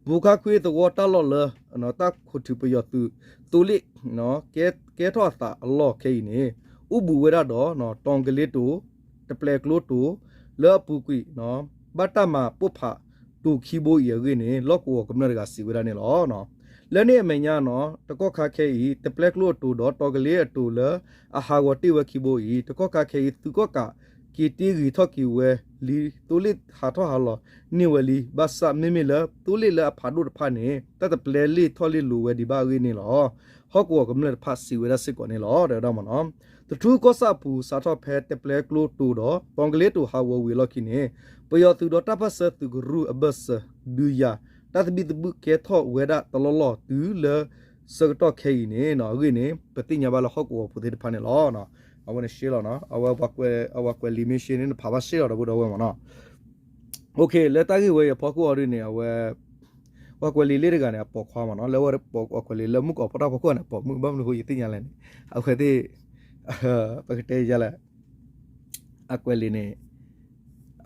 ပူခါခွံသဝီတၢ်လီၢ်လၢ တၢ်ခိးထုးပယီၤသုး သိလ့ၣ် ကဲထီၣ်အသးအလီၢ်ခဲအံၤန့ၣ် အိၣ်ဘူးဝဲဒၣ်ဒီး တီၤကလ့တိၤ တပျဲကျိတိၤ လၢအပူၤကွံာ် ဘၣ်တၢ်မၤပိၢ်ဖးတိၤခံဘိအံၤအဂ့ၢ်န့ၣ် လီၢ်ကဝီၤကမျၢၢ်တဂၤစံးဝဲဒၣ်န့ၣ်လီၤ. လၢန့ၣ်အမဲာ်ညါန့ၣ် တကီၢ်ခါခဲအံၤ တပျဲကျိအတိၤဒီး တီၤကလ့အတိၤလၢအဟးဂီၤတ့ၢ်ဝဲခံဘိအံၤ တကီၢ်ခါခဲအံၤ သုးကီၣ်ကးက့ၤတ့ဂ့ၤထီၣ်က့ၤဝဲလံ သိလ့ၣ်ဟးထီၣ်ဟးလီၤန့ၢ်ဝဲလံ ဘၣ်ဆၣ်မ့မ့ၢ်လၢ သိလ့ၣ်လၢအဖးဒိၣ်တဖၣ်န့ၣ် တၢ်တပျဲလ့ၢ်ထီၣ်လ့ၢ်လီၤဝဲဒံးဘၣ်အဂ့ၢ်န့ၣ်လီၤ. ဟီၣ်ကဝီၤကမျၢၢ်တဖၣ်စံးဝဲဒၣ်စ့ၢ်ကီးန့ၣ်လီၤ. တဲဝဲဒၣ်မ့ၢ်နီၤ သထူကီၢ်ဆၣ်အပူၤ စးထီၣ်ဖဲတပျဲကျိတိၤဒီး တီၤကလ့တိၤဟးဂီၤဝံၤအလီၢ်ခံန့ၣ် ပယီၤသုးဒီးတၢ်ပၢၢ်ဆၢသုးကရူၢ်အဘၢၣ်စၢၤ ဒုးယၤ တၢ်သဘံၣ်သဘုၣ်ကဲထီၣ်ဝဲဒၣ်တလီၢ်လီၢ်တုၤလၢဆၢကတီၢ်ခဲအံၤန့ၣ် အဂ့ၢ်န့ၣ် ပသ့ၣ်ညါဘၣ်လၢဟီၣ်ကဝီၤပူၤသ့ၣ်တဖၣ်န့ၣ်လီၤ. အဝဲန့ၣ်ရှဲလီၤနီၤ အဝဲ အဝဲကွဲးလံာ်မ့ၢ်ရှဲန့ၣ် နဖးဘၣ်ရှဲလီၤဒီပုၢ်ဒီဝဲၢ်မ့ၢ်နီၤ လၢတၢ်ဂ့ၢ်ဝဲအံၤအဖီခိၣ်အီၤဒ်န့ၣ် အဝဲ ပှၤကွဲးလံာ်လ့ၣ်တဂၤန့ၣ် အပိာ်ခွါမ့ၢ်နီၤ လၢအဝဲပိာ်ကွဲးလံာ်လၢမုၢ်ကီးဖီတၢ်ဖီခိၣ်န့ၣ် အပိာ်မုၣ်ဘၣ်မနုၤဃိယသ့ၣ်ညါလဲၣ်န့ၣ် အဝဲသ့ၣ် ပကတဲယလဲၣ် အကွဲးလံာ်န့ၣ်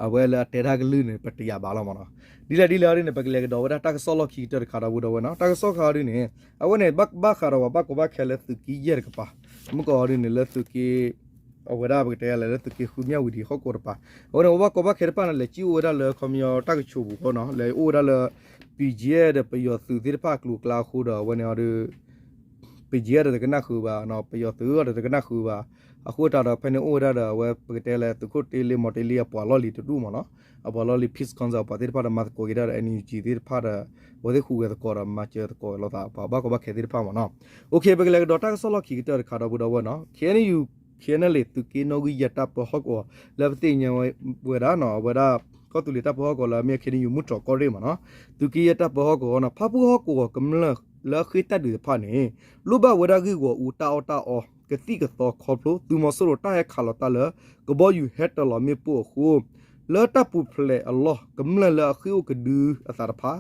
အဝဲလၢအတဲတၢ်ကလုၢ်န့ၣ် ပတယာ်ဘၣ်လီၤမ့ၢ်နီၤ ဒ်လဲၣ်ဒ်လဲၣ်အီၤဒ်န့ၣ် ပကလဲၤကဒီးဝဲဒၣ်တၢ်ကစီၣ်လီၢ်ခံကတၢၢ်တခါဒီပုၢ်ဒီဝဲၢ်နီၤ တၢ်ကစီၣ်ခါအီၤဒ်န့ၣ် အဝဲန့ၣ် ဘၣ်ဃးဒီးပှၤဘၣ်ကီဘၣ်ခဲလၢသုးက့ယဲၢ်တကပၤ မုၢ်ကီးအီၤဒ်န့ၣ် လၢသုးက့ အဝဲဒၣ်ပကတဲလဲၣ် လၢသုးက့ဃုမၠၣ်ဝံၤဒံးဟီၣ်ကဝီၤတပၤ အဝဲန့ၣ် ပှၤဘၣ်ကီဘၣ်ခဲတဖၣ်န့ၣ် လဲၤစံၣ်အိၣ်ဝဲဒၣ်လၢခီပညီတၢ်ကဆိးပူၤဃီနီၤ လဲၤအိၣ်ဝဲဒၣ်လၢ ပံယဲၢ်ဒီးပယီၤသုးသ့ၣ်တဖၣ်အကျိၤအကျဲအဃိဒီး အဝဲန့ၣ်အီၤဒီး ပံယဲၢ်ဒီးတကနၣ်ဃုာ်ဘၣ်နီၤ ပယီၤသုးဒီးတကနၣ်ဃုာ်ဘၣ် အဃိသတးဒီးဖဲန့ၣ်အိၣ်ဝဲဒၣ်ဒီး အဝဲပကတဲလဲၣ် သုးခိၣ်တ့လ့ မီၤတ့လ့အပှၤလီၢ်လံၤတဒူၣ်မ့ၢ်နီၤ အပှၤလီၢ်လံၤ Peace Council အပှၤသ့ၣ်တဖၣ်ဒီးမၤသကိးက့ၤဒၣ်ဒီး NUG သ့ၣ်တဖၣ်ဒီး အဝဲသ့ၣ်ဟူးဂဲၤသကိးဒီးမၤစၢၤသကိးလိာ်သး ပှၤဘၣ်ကီဘၣ်ခဲသ့ၣ်တဖၣ်မ့ၢ်နီၤ ပကလဲၤကဒီးတၢ်ကစီၣ်လီၢ်ခံကတၢၢ်တခါဒီပုၢ်ဒီဝဲၢ်နီၤ KNU KNLA သုးက့နီၣ်ဂံၢ်ယဲၢ်တၢ်ပၢဟီၣ်ကဝီၤ လၢပသ့ၣ်ညါဝဲဒၣ်နီၤ အဝဲဒၣ် ကီၢ်သူလ့ၤတၢ်ပၢဟီၣ်ကဝီၤလၢအမ့ၢ် KNU မုၢ်တြီၢ်ကီၢ်ရ့ၣ်မ့ၢ်နီၤ သုးက့ယဲၢ်တၢ်ပၢဟီၣ်ကဝီၤနီၤ ဖၣ်ပူၣ်ဟီၣ်ကဝီၤကမျၢၢ်လၢအဃ့ၢ်တၢ်ဒုးတဖၣ်န့ၣ် လိၣ်ဘၣ်ဝဲဒၣ်ဂ့ၢ်ဂီၢ်အူတၢ်အီၣ်တၢ်အီ ကသံၣ်ကသီခီဖျိ သုးမီၤစိရိၤတၢ်ဟဲခးလီၤတၢ်လၢ ကဘီယူၤဟဲတၢၤလီၤမ့ၣ်ပိၢ်အဃိ လၢတၢ်ပူၤဖျဲးအလီၢ် ကမျၢၢ်လၢအဃ့ၢ်အိၣ်ကဒုအသးတဖၣ်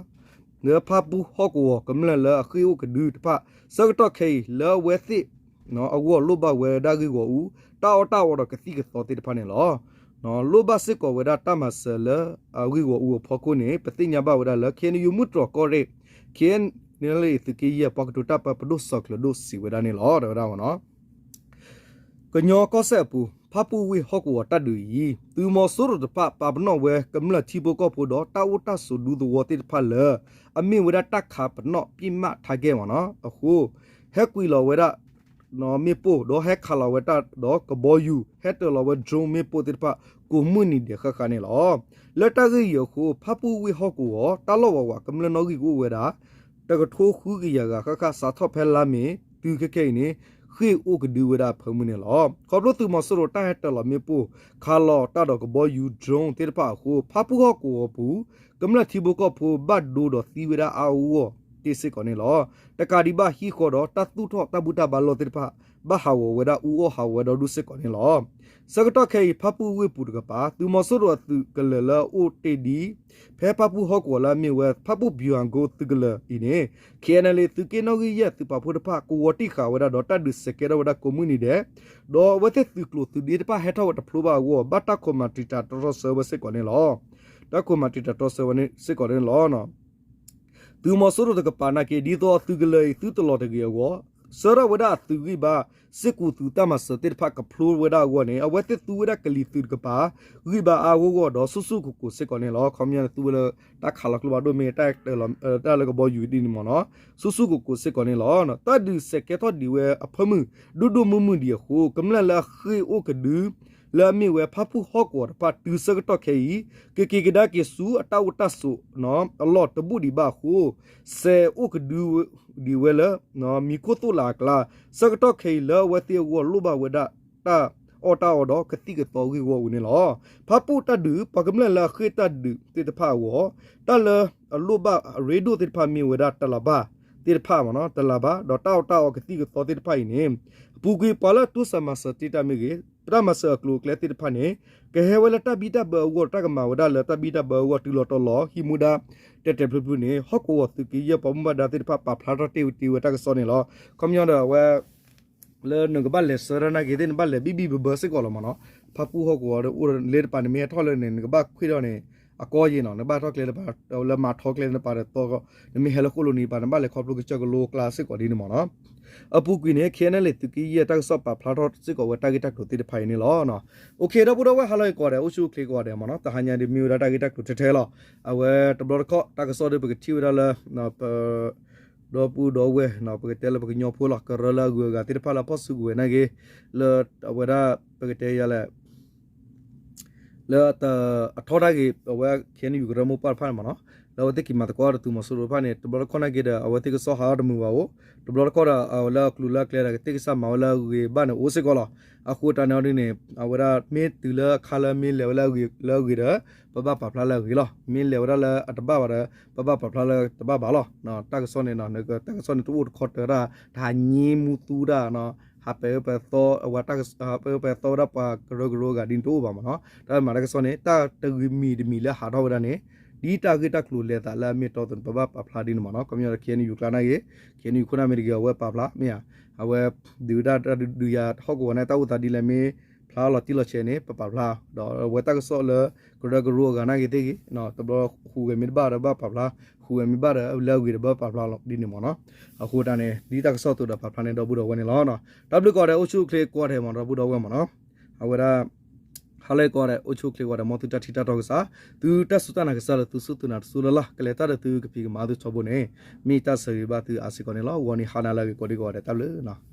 လၢဖၣ်ပူၣ်ဟီၣ်ကဝီၤကမျၢၢ်လၢအဃ့ၢ်အိၣ်ကဒုတဖၣ် ဆၢကတီၢ်ခဲအံၤ လၢအဝဲသ့ၣ်အဂီၢ်လိၣ်ဘၣ်ဝဲဒၣ်ဂ့ၢ်ဂီၢ်အူ တၢ်အီၣ်တၢ်အီဒီးကသံၣ်ကသီသ့ၣ်တဖၣ်န့ၣ်လီၤ. လိၣ်ဘၣ်စ့ၢ်ကီးဝဲဒၣ်တၢ်မၤစၢၤလၢအဂ့ၢ်ဂီၢ်အူအဖီခိၣ်န့ၣ် ပသ့ၣ်ညါဘၣ်ဝဲဒၣ်လၢ KNU မုၢ်တြီၢ်ကီၢ်ရ့ၣ် KNLA သုးက့ယဲၢ် ပှၤကတိၤတၢ်ပၢပဒိၣ်စီၤကျၢၤဒိၣ်စံးဝဲဒၣ်န့ၣ်လီၤ တဲဝဲဒၣ်မ့ၢ်နီၤ ကညီကီၢ်စဲၣ်အပူၤ ဖၣ်ပူၣ်ဝ့ၢ်ဟီၣ်ကဝီၤတၢ်ဒုးအံၤ သုးမီၤစိရိၤတဖၣ် ပာ်ပနီၣ်ဝဲကမျၢၢ်ထံဖိကီၢ်ဖိဒီး တၢ်အိၣ်တၢ်ဆိးဒူသဝီသ့ၣ်တဖၣ်လၢ အမ့ၢ်ဝဲဒၣ်တၢ်ခးပနီၣ်ပစ်မှတ် target မ့ၢ်နီၤ အဃိ ဟဲကွံာ်လီၤဝဲဒၣ် မ့ၣ်ပိၢ် ဒီးဟဲခးလီၤဝဲတၢ်ဒီးကဘီယူၤ ဟဲတၢၤလီၤဝဲ drone မ့ၣ်ပိၢ်သ့ၣ်တဖၣ် ကိးမုၢ်နံၤဒဲးဃၣ်ဃၣ်န့ၣ်လီၤ. လၢတၢ်ဂ့ၢ်အံၤအဃိ ဖၣ်ပူၣ်ဝ့ၢ်ဟီၣ်ကဝီၤ တၢ်လီၢ်ဝးဝးကမျၢၢ်နီၣ်ဂံၢ်ကအိၣ်ဝဲဒၣ် တကထိဃုကယၤဂၤဃၣ်ဃၣ် စးထီၣ်ဖဲလါမ့ၤ တုၤခဲခဲအံၤန့ၣ် ဃ့ၢ်အိၣ်ကဒုဝဲဒၣ်အဖၢမုၢ်န့ၣ်လီၤ. ခီဖျိသုးမီၤစိရိၤတၢ်ဟဲတၢၤလီၤမ့ၣ်ပိၢ် ခးလီၤတၢ်ဒီးကဘီယူၤ drone သ့ၣ်တဖၣ်အဃိ ဖၣ်ပူၣ်ဟီၣ်ကဝီၤပူၤ ကမျၢၢ်ထံဖိကီၢ်ဖိဘၣ်ဒိဒီးသံဝဲဒၣ်အါအါဂီၢ်ဂီၢ်တ့ၢ်စ့ၢ်ကီးန့ၣ်လီၤ. တကးဒံးဘၣ်ဟံၣ်ဃီဒီးတၢ်သူၣ်ထီၣ်တၢ်ဘူၣ်တၢ်ဘါလီၢ်သ့ၣ်တဖၣ် ဘၣ်ဟးဂီၤဝဲဒၣ်အူအီၣ်ဟးဂီၤဝဲဒီဒူၣ်စ့ၢ်ကီးန့ၣ်လီၤ. ဆၢကတီၢ်ခဲအံၤ ဖၣ်ပူၣ်ဝ့ၢ်ပူၤတကပၤ သုးမီၤစိရိၤအသုးကလၢၤလၢအအိၣ်တ့ၢ်ဒံး ဖဲဖၣ်ပူၣ်ဟီၣ်ကဝီၤလၢအမ့ၢ်ဝဲ ဖၣ်ပူၣ်ဘျူၤဟၣ်ကိသုးကလၢၤအံၤန့ၣ် KNLA သုးက့နီၣ်ဂံၢ်ယဲၢ်သုးပာ်ဖှိၣ်တဖၣ် ကဝီၤတံၢ်ဃာ်ဝဲဒၣ်ဒီးတၢ်ဒုးစဲးကဲထီၣ်ဝဲဒၣ်ကိးမုၢ်နံၤဒဲး ဒီးအဝဲသ့ၣ်သုးကျိၤသုးဒ့တဖၣ်ဟဲထီၣ်ဝဲတဖျိဘၣ်အဂီၢ် ဘၣ်တၢ်ခိၣ်မၤတံာ်တာ်တရီတြီဆၢဝဲစ့ၢ်ကီးန့ၣ်လီၤ. တၢ်ခိၣ်မၤတံာ်တာ်တရီတြီဆၢဝဲစ့ၢ်ကီးန့ၣ်လီၤ. သုးမီၤစိရိၤတကပၤနာ်က့ ဒ်သိးအသုးကလၢၤအံၤသုတလီၤတဂ့ၤအဂီၢ် ဆှၢထီၣ်ဝဲဒၣ်အသုးဂံၢ်ဘါ စ့ၢ်ကီးသုးတၢ်မၤစၢၤသ့ၣ်တဖၣ်ကဖျိဝဲဒၣ်အဂီၢ်န့ၣ် အဝဲသ့ၣ်သူဝဲဒၣ်ကလံၤသုးတကပၤ ဂံၢ်ဘါအါဂီၢ်ဂီၢ်ဒီးဆူၣ်ဆူၣ်ကိၢ်ကိၢ်စ့ၢ်ကီးန့ၣ်လီၤ. ခီပညီန့ၣ် သူဝဲလၢတၢ်ခးလီၤကျိဖးဒိၣ်မ့ၢ်ဂ့ၤ တၢ်လၢကဘီယူၤဒ်န့ၣ်မ့ၢ်နီၤ ဆူၣ်ဆူၣ်ကိၢ်ကိၢ်စ့ၢ်ကီးန့ၣ်လီၤ. တၢ်ဒုးစဲးကဲထီၣ်ဒံးဝဲအဖၢမုၢ် ဒိၣ်ဒိၣ်မုၢ်မုၢ်ဒံးအဃိ ကမျၢၢ်လၢအဃ့ၢ်အိၣ်ကဒု လၢအမ့ၢ်ဝဲဖၣ်ပူၣ်ဟီၣ်ကဝီၤတဖၣ်တုၤဆၢကတီၢ်ခဲအံၤ ကက့ၤကဒါက့ၤဆူအတၢ်အိၣ်တၢ်ဆိးအလီၢ်တဘူၣ်ဒံးဘၣ်အဃိ စဲးအိၣ်ကဒုဒံးဝဲလၢ မံၤခိၣ်သိၣ်လးအကျါ ဆၢကတီၢ်ခဲအံၤလၢအဝဲသ့ၣ်အဂီၢ်လိၣ်ဘၣ်ဝဲဒၣ်တၢ်အီၣ်တၢ်အီဒီးကသံၣ်ကသီဂ့ၢ်ဂီၢ်အူန့ၣ်လီၤ. ဖၣ်ပူၣ်တၢ်ဒုး ပှၤကမျၢၢ်လၢအဃ့ၢ်တၢ်ဒုးသ့ၣ်တဖၣ်အဂီၢ် တၢ်လၢအလိၣ်ဘၣ်အရ့ဒိၣ်သ့ၣ်တဖၣ်မ့ၢ်ဝဲဒၣ်တလးဘၣ်သ့ၣ်တဖၣ်မ့ၢ်နီၤ တလးဘၣ် ဒီးတၢ်အီၣ်တၢ်အီကသံၣ်ကသီသ့ၣ်တဖၣ်အံၤန့ၣ် အပူၤကွံာ်ပှၤလၢအတိစၢၤမၤစၢၤတ့ၢ်တၢ်မ့ၢ်ဂ့ၤ တၢ်မၤစၢၤအကျိၤအကျဲသ့ၣ်တဖၣ်န့ၣ် ကဟဲဝဲလၢတၢ်ဘံၣ်တၢ်ဘၢအဂီၢ် တၢ်ကမၤဝဲဒၣ်လၢတၢ်ဘံၣ်တၢ်ဘၢအဂီၢ်တုၤလီၤတီၤလီၤ ဟံးမူဒါတဲာ်တဲာ်ဖျုးဖျုးန့ၣ် ဟီၣ်ကဝီၤသုးက့ယဲၢ်ပှၤဘၣ်မူဘၣ်ဒါသ့ၣ်တဖၣ် ပာ်ဖျါထီၣ်တ့ၢ်ဝဲတ့ၢ်ဝဲတၢ်ကစီၣ်န့ၣ်လီၤ. ခီပညီဒီးအဝဲ လၢနကဘၣ်လဲၤဆှၢတၢ်နာ်က့ၤသ့ၣ် နဘၣ်လဲၤဘံၣ်ဘံၣ်ဘၢဘၢစ့ၢ်ကီးလီၤမ့ၢ်နီၤ. ဖၣ်ပူၣ်ဟီၣ်ကဝီၤဒီး အိၣ်လၢတပၤ နမ့ၢ်ဟဲထီၣ်လၢန့ၣ် နကဘၣ်ခွံၣ်ထီၣ်န့ၣ် အကီၢ်ယံာ်နီၤ, နဘၣ်ထီၣ်ကျဲတပၤ လၢမၤထီကျဲတပၤဒီး နမ့ၢ်ဟဲလၢဃိၣ်လိၤနံၤတပၤ နဘၣ်လဲၤခီဖျိကစၢၢ်ကလိကျါစ့ၢ်ကီးဒ်န့ၣ်မ့ၢ်နီၤ. အပူၤကွံာ်န့ၣ် ခဲအံၤန့ၣ် သုးက့ယဲၢ်တၢ်ကစီၣ်ပာ်ဖျါထီၣ်စ့ၢ်ကီးဝဲတၢ်ဂ့ၢ်တၢ်ကျိၤသ့ၣ်တဖၣ်အံၤန့ၣ်လီၤ. အိၣ်ခ့ ဒီပုၢ်ဒီဝဲၢ် ဟါလၢအဂ့ၤကိးဂၤဒဲး အိၣ်ဆူၣ်အိၣ်ချ့ကိးဂၤဒဲးမ့ၢ်နီၤ, တဟါညါဒ်မ့ၢ်ဝဲဒၣ်တၢ်ဂ့ၢ်တၢ်ကျိၤထဲထဲလီၤ. အဝဲတဘျီတခီၣ် တၢ်ကစီၣ်ဒီးပကထံၣ်ဝဲဒၣ်လၢ ပ ဒီပုၢ်ဒီဝဲၢ်နီၤ, ပကတဲလၢပကညီဖိလီၤ, ကရၢလၢအဂုၤအဂၤသ့ၣ်တဖၣ်လၢအဖီၣ်စုကဝဲၤနာ်က့ လၢအဝဲဒၣ် ပကတဲယၤလဲၣ် လၢအထီဒါက့ၤ အဝဲ ခဲအံၤန့ၣ် ယူၤကရၢမိၢ်ပှၢ်တဖၣ်န့ၣ်မ့ၢ်နီၤ, လၢအဝဲသ့ၣ်က့ၤမၤသကိးတၢ်ဒီးသုးမီၤစိရိၤတဖၣ်န့ၣ် တဘျီတခီၣ်နာ်က့ဒီး အဝဲသ့ၣ်ကစီၣ်ဟးထီၣ်တမုာ်ဘၣ်အိၣ်, တဘျီတခီၣ်ဒီး အဝဲလၢအကျိၤလၢအကျဲဒီး ကသ့ၣ်ကစၢ်မၤဝဲလၢအဂ့ၤဘၣ်န့ၣ် အိၣ်စ့ၢ်ကီးလီၤ. အဃိတၢ်န့ၣ်အီၤဒ်န့ၣ် အဝဲဒၣ်မ့ၢ်တုၤလၢအခါလၢမ့ၢ်လဲၤဝဲလၢအဂ့ၤ လၢအဂ့ၤဒီး ပဘၣ်ပာ်ဖျါလၢအဂ့ၤလီၤ. မ့ၢ်လဲၤဝဲဒၣ်လၢအတဘၣ်ဘၣ်ဒီး ပဘၣ်ပာ်ဖျါလၢတဘၣ်ဘၣ်လီၤ. တၢ်ကစီၣ်န့ၣ် တၢ်ကစီၣ်န့ၣ် တအိၣ်တခီတၢၤတၢ် တဟးညံမူသူတၢ် ဟးပဲာ်အၢပဲာ်သီ အဝဲ ဟးပဲာ်အၢပဲာ်သီဝဲဒၣ်ပှၤကရၢကရိဂၤဒ်န့ၣ်တအိၣ်ဘၣ်မ့ၢ်နီၤ. တၢ်မၤတၢ်ကစီၣ်န့ၣ် တၢ်တဂ့ၤမံၤတမံၤလၢဟးထီၣ်ဝဲဒၣ်န့ၣ် ဒ်တၢ်ဂ့ၢ်တၢ်ကျိၤလဲၤသးလၢအမ့ၢ်တီသ့ၣ်န့ၣ် ပဘၣ်ပာ်ဖျါဒ်န့ၣ်မ့ၢ်နီၤ. ခီပညီဒီး ခဲအံၤန့ၣ် ယူၤကျါနာ်က့ ခဲအံၤန့ၣ် ယူၤခိၣ်နၢ်မ့ၢ်တဂ့ၤ အဝဲပာ်ဖျါ မ့ၢ်ဧါ. အဝဲ ဒုးဝဲဒၣ်တၢ်ဒုးယၤဟီၣ်ကဝီၤန့ၣ် တၢ်အိၣ်သးဒ်လဲၣ်မ့ၢ်ဖျါလီၤတံၢ်လီၤဆဲးန့ၣ် ပပာ်ဖျါ ဒီးအဝဲတၢ်ကစီၣ်လၢ ကရၢကရိအဂၤနာ်က့သ့ၣ်ဂ့ၤ တဘျီဃူးဝဲမ့ၢ်တဘၣ်ဒီးဘၣ်ပာ်ဖျါ, ဃူးဝဲမ့ၢ်ဘၣ်ဒီးလၢအဂ့ၤဒီးဘၣ်ပာ်ဖျါလီၤဒ်န့ၣ်မ့ၢ်နီၤ. အဃိတၢ်န့ၣ် ဒ်တၢ်ကစီၣ်အသိးဒီးပာ်ဖျါန့ၣ် ဒီပုၢ်ဒီဝဲၢ်န့ၣ်လီၤ. တၢ်ဘျုးကိးဂၤဒဲး အိၣ်ဆူၣ်အိၣ်ချ့ကိးဂၤဒဲးမ့ၢ် ဒီပုၢ်ဒီဝဲၢ်မ့ၢ်နီၤ. အဝဲဒၣ် ဟါလၢအဂ့ၤကိးဂၤဒဲး အိၣ်ဆူၣ်အိၣ်ချ့ကိးဂၤဒဲး မ်သုတၢ်ထံၣ်တၢ်တီကစၢ်, သုတၢ်စူၢ်တၢ်နာ်ကစၢ်လၢသုစူၢ်သုနာ်တစူၢ်လၢ်လၢ် ကလဲၤတၢ်ဒီးသုကဖံးကမၤသုထီဘိန့ၣ် မ့ၢ်တၢ်ဆၢဂ့ၤဘၣ်သုအါစ့ၢ်ကီးန့ၣ်လီၤ. ဂီၤနံၤဟါနၤလၢအဂ့ၤကိးဒံကိးဂၤဒဲး တၢ်ဘျုးနီၤ.